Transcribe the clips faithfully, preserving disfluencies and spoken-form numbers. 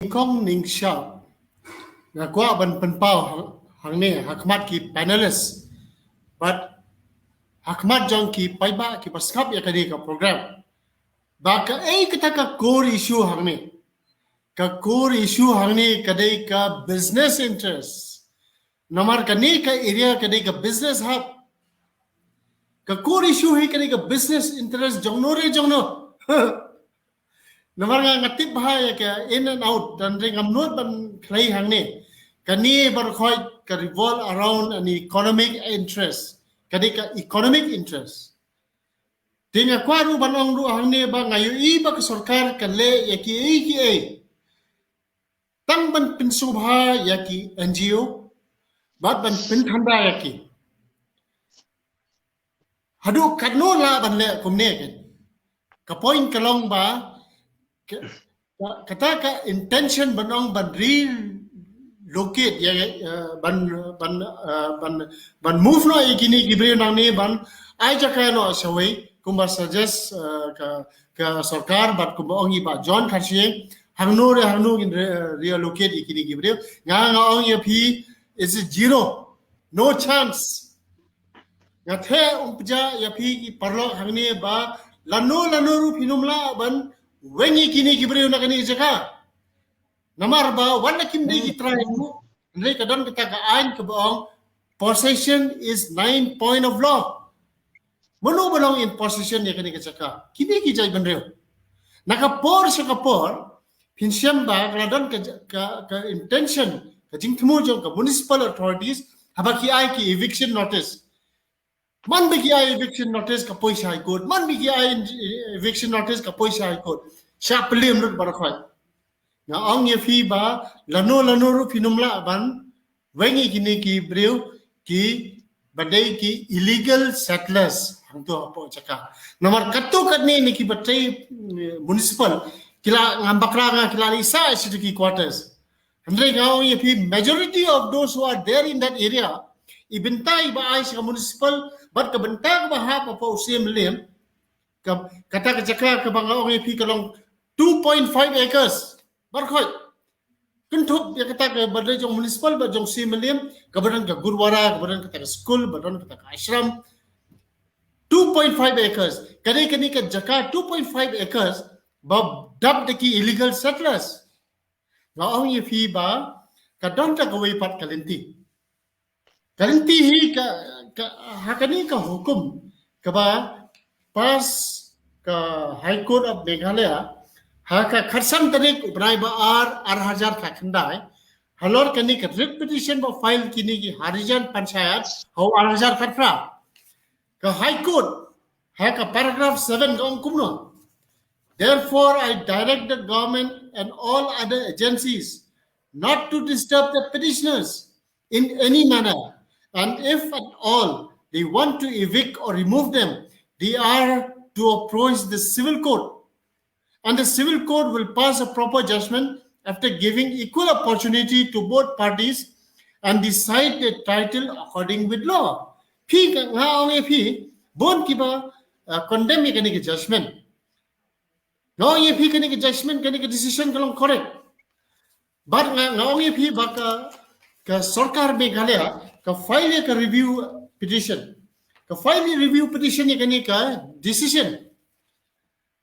Kong Ningshap. Nga kwah ban pynpaw hang, hangne, ha khmat ki panelist. Bad ha khmat jong ki paidbah ki ba sngap ïa kane ka program. Ba kaei kata ka core issue hangne. Ka core issue hangne ka dei ka business interest. Namar kane ka area ka dei ka business hub. Ka core issue hi ka dei ka business interest jong no re jong no. Namar nga nga tip bha ïa ka in and out, hynrei ngam nud ban khlei hangne. Kane baroh khoit ka revolve around an economic interest. Ka dei ka economic interest. Te nga kwah ruh ban ong ruh hangne ba nga ïohi ba ka sorkar ka leh ïa kiei kiei tang ban pynsngewbha ïa ki N G O bad ban pynthanda ïa ki. Haduh katno lah ban leh kumne kan. Ka point ka long ba ka, ka, kata ka intention ban ong ban relocate ïa, ïa, ban, ban, uh, ban, ban move noh ïa kine ki briew nangne ban ai jaka noh shawei kumba suggest, uh, ka, ka sorkar bad kumba ong i Bah John Kharshiing, hangno re hangno ngin re-, reallocate ïa kine ki briew. Nga nga ong ïa phi, it's a zero, no chance. Nga theh um pjah ïa phi ki paralok hangne ba lano lano ruh phin ym lah ban weng ïa kine ki briew na kane ka jaka. Namar ba wat la kim dei ki trai ruh, hynrei ka don kata ka aiñ kaba ong possession is ninth point of law. Mano ba long in possession ïa kane ka jaka? Kine ki jaitbynriew. Na ka por sha ka por phin shem ba ka la don ka, ka, ka intention, ka jingthmu jong ka municipal authorities haba ki ai ki eviction notice. Man ba ki ai eviction notice ka poi sha High Court. Man ba ki ai eviction notice ka poi sha High Court. Sha pyllim lut baroh khoit. Nga ong ïa phi ba lano lano ruh phin ym lah ban weng ïa kine ki briew ki ba dei ki illegal settlers hangto hapoh jaka. Namar katto katne ne ki ba trei, eh, municipal, ki la ngam bakla nga, ki la leit sah sha ki quarters. Hynrei nga ong ïa phi, majority of those who are there in that area, i bynta i ba ai sha ka municipal bad ka bynta kaba hap hapoh u Siem Lim, ka, kata ka jaka kaba nga ong ïa phi ka long two point five acres. Baroh khoit. Kynthup ïa kata kaba dei jong municipal bad jong Siem Lim, kaba don ka gurdwara, kaba don kata ka school, ba don kata ka ashram. Two point five acres. Ka dei kane ka jaka two point five acres ba dap da ki illegal settlers. Nga ong ïa phi ba ka don ta kawei pat ka lynti. Ka lynti hi ka, ka, ha kane ka hukum kaba pass ka High Court of Meghalaya ha ka khatsan tarik u bnai ba ar, ar hajar khatkhyndai, halor kane ka writ petition ba file kine ki Harijan Panchayat ha u ar hajar khatphra. Ka High Court ha ka paragraph seven ka ong kumno: Therefore, I direct the government and all other agencies not to disturb the petitioners in any manner, and if at all they want to evict or remove them, they are to approach the civil court. And the civil court will pass a proper judgment after giving equal opportunity to both parties and decide the title according with law. Phi ka, nga ong ïa phi, bun kiba, uh, condemn ïa kane ka judgment. Nga ong ïa phi kane ka judgment, kane ka decision ka long correct. But nga, nga ong ïa phi ba ka, ka sorkar Meghalaya ka file ïa ka review petition. Ka file ïa review petition ïa kane ka decision.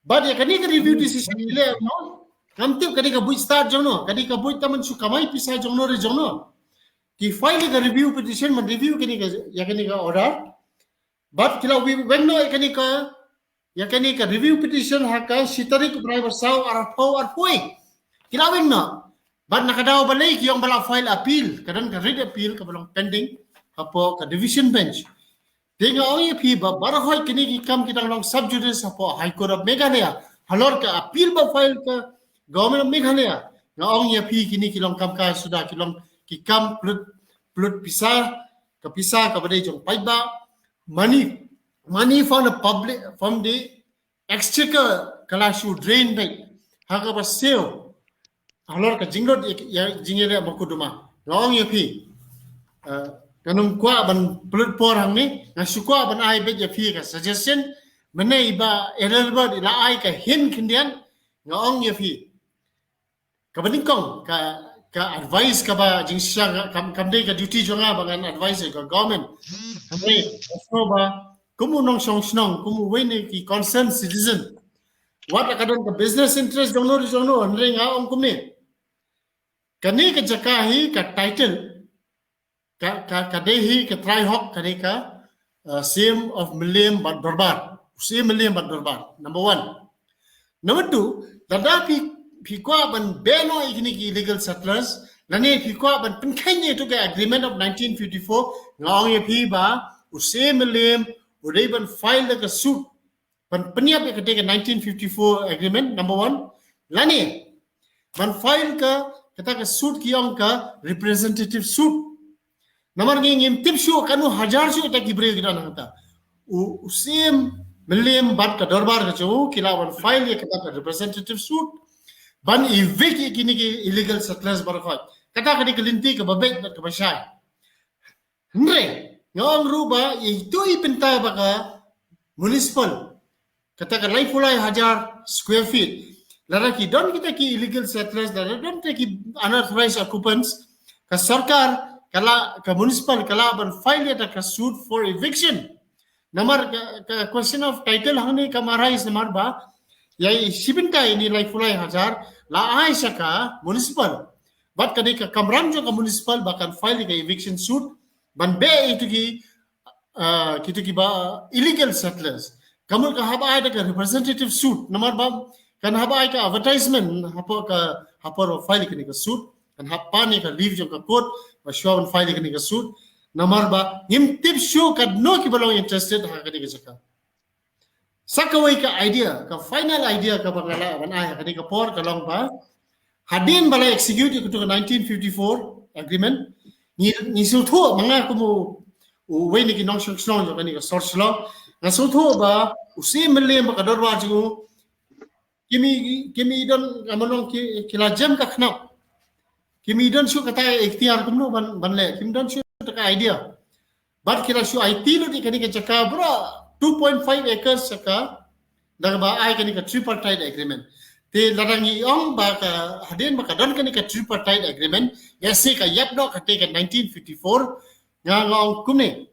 But ïa kane ka review decision ïa leh no, ngam tip ka dei ka buit stad jong no, ka dei ka buit tang ban shu kamai pisa jong no re jong no. Ki file ïa ka review petition ban review kane ka, ïa kane ka order. But ki la weng noh ïa kane ka, ïa kane ka review petition ha ka shi tarik u bnai ba saw arphew arphew. Ki la weng noh. But na ka daw balei ki ong ba la file appeal, ka don ka writ appeal kaba long pending hapoh ka division bench. Te nga ong ïa phi ba baroh kine ki kam ki dang long sub judice hapoh High Court of Meghalaya halor ka appeal ba file ka Government of Meghalaya. Nga ong ïa phi kine ki long kam ka suda, ki long ki kam plut, plut pisa, ka pisa kaba dei jong paidbah, money, money from the public, from the exchequer ka la shu drain beit ha kaba siew halor ka jinglut ïa, ïa jingïaleh makuduma. Nga ong ïa phi, uh, ngan ym kwah ban pynlut por hangne, nga shu kwah ban ai beit ïa phi ka suggestion. Mynne i Bah Adelbert i la ai ka hint khyndiat, nga ong ïa phi, Kaba nyngkong, ka, ka advice kaba jingshisha, kam, kam dei ka duty jong nga ba ngan advice ïa ka government. Hynrei, sngewbha, kum u nongshong shnong, kum uwei na ki concerned citizen, wat la ka don ka business interest jong no jong no, hynrei nga ong kumne. Kane ka jaka hi ka title, ka, ka, ka dei hi ka trai hok, ka dei ka, uh, Syiem of Mylliem bad Dorbar. Syiem Mylliem bad Dorbar. Number one. Number two, lada phi, phi kwah ban beh noh ïa kine ki illegal settlers, lane phi kwah ban pynkheiñ ïa katu ka agreement of nineteen fifty-four, nga ong ïa phi ba u Syiem Mylliem u dei ban file da ka suit ban pynïap ïa kata ka nineteen fifty-four agreement, number one. Lane ban file ka, kata ka suit ki ong ka representative suit. Namar ngi ngim tip shuh kano hajar shuh ita ki briew ki don hangta. U, u Syiem Mylliem bad ka Dorbar ka jong u ki lah ban file ïa kata ka representative suit ban evict ïa kine ki illegal settlers baroh khoit. Kata ka dei ka lynti kaba beit bad kaba shai. Hynrei nga ong ruh ba ïa itu i bynta ba ka municipal, kata ka laiphew lai hajar square feet, lada ki don kita ki illegal settlers, lada don kita ki unauthorized occupants, ka sorkar ka lah, ka municipal ka lah ban file ïa kata ka suit for eviction. Namar ka, ka question of title hangne kam arise namar ba ïa i shi bynta ine laiphew lai hajar la ai sha ka municipal. Bad ka dei ka kamram jong ka municipal ba kan file ïa ka eviction suit ban beh ïa itu ki, uh, kitu kiba illegal settlers. Ka mut ka hap ai da ka representative suit, namar ba kan hap ai ka advertisement hapoh ka, hapoh ba file ïa kane ka suit, kan hap pan ïa ka leave jong ka court ba shuwa ban file ïa kane ka suit. Namar ba ngim tip shuh katno kiba long interested ha kane ka jaka. Sa kawei ka idea, ka final idea kaba nga lah ban ai ha kane ka por ka long ba hadien ba la execute ïa katu ka nineteen fifty-four agreement, ngi, ngi sngewthuh, ma nga kum u, uwei na ki nongshong shnong jong kane ka sor Shillong, nga sngewthuh ba u Syiem Mylliem bad ka Dorbar jong u, kim i, kim i don, ka mon ong ki, ki la jem ka khnap. Kim i don shuh kata ka iktiar kumno ban, ban leh, kim don shuh kata ka idea. Bad ki la shu aiti lut ïa kane ka jaka baroh two point five acres jaka da kaba ai kane ka tripartite agreement. Te lada ngi ong ba ka hadien ba ka don kane ka tripartite agreement, ïa shi ka ïap noh kata ka nineteen fifty-four, nga, nga ong kumne,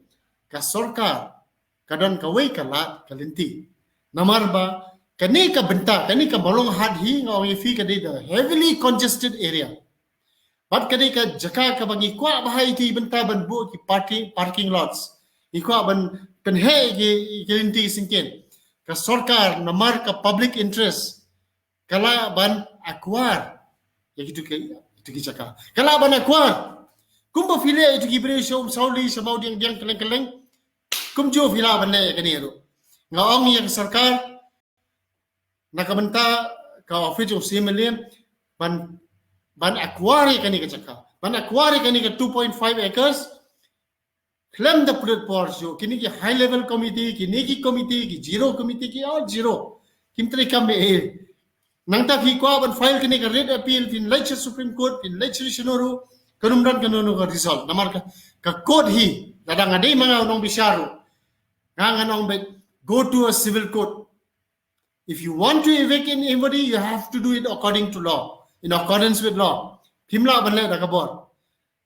ka sorkar ka don kawei ka lad ka lynti. Namar ba kane ka bynta, kane ka Mawlong Hat hi, nga ong ïa phi, ka dei the heavily congested area. Bad ka dei ka jaka kaba ngi kwah bha ïa kata ka bynta ban buh ki parking, parking lots. Ngi kwah ban pynheh ïa ki, ïa ki lynti syngkien. Ka sorkar namar ka public interest ka lah ban acquire ïa kitu ki, kitu ki jaka. Ka lah ban acquire. Kumba phi leh ïa kitu ki briew sha Umsawli, sha Mawdiangdiang, kylleng kylleng. Kumjuh phi lah ban leh ïa kane ruh. Nga ong ïa ka sorkar na ka bynta ka office jong u Syiem Mylliem ban, ban acquire ïa kane ka jaka, ban acquire ïa kane ka two point five acres. Khlem da pynlut por shuh, kine ki high level committee, kine ki committee, ki zero committee, ki all zero. Kim trei kam ei ei. Nangta phi kwah ban file kane ka writ appeal, phin leit sha Supreme Court, phin leit sha shano ruh, kan ym don kano kano ka result. Namar ka, ka court hi, lada nga dei ma nga u nongbishar ruh, nga, ngan ong beit, go to a civil court. If you want to evict anybody, you have to do it according to law, in accordance with law. Phim lah ban leh da ka bor.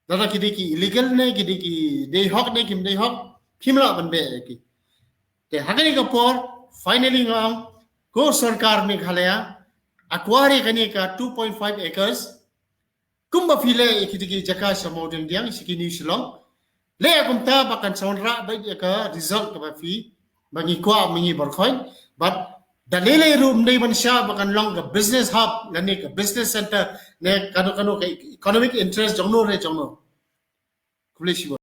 Lada ki dei ki illegal ne, ki dei ki dei hok ne, kim dei hok, phim lah ban beh ïa ki. Te ha kane ka por, finally nga ong, ko sorkar Meghalaya, acquire ïa kane ka two point five acres, kumba phi leh ïa kita ki jaka sha Mawdiangdiang, sha ki New Shillong. Leh kumta ba kan sa wanrah beit ïa ka result kaba phi, ba ngi kwah ma ngi baroh khoit. Bad da lei lei ruh ym dei ban shah ba kan long ka business hub, lane ka business center, ne kano kano ka economic interest jong no re jong no. Khublei shibun.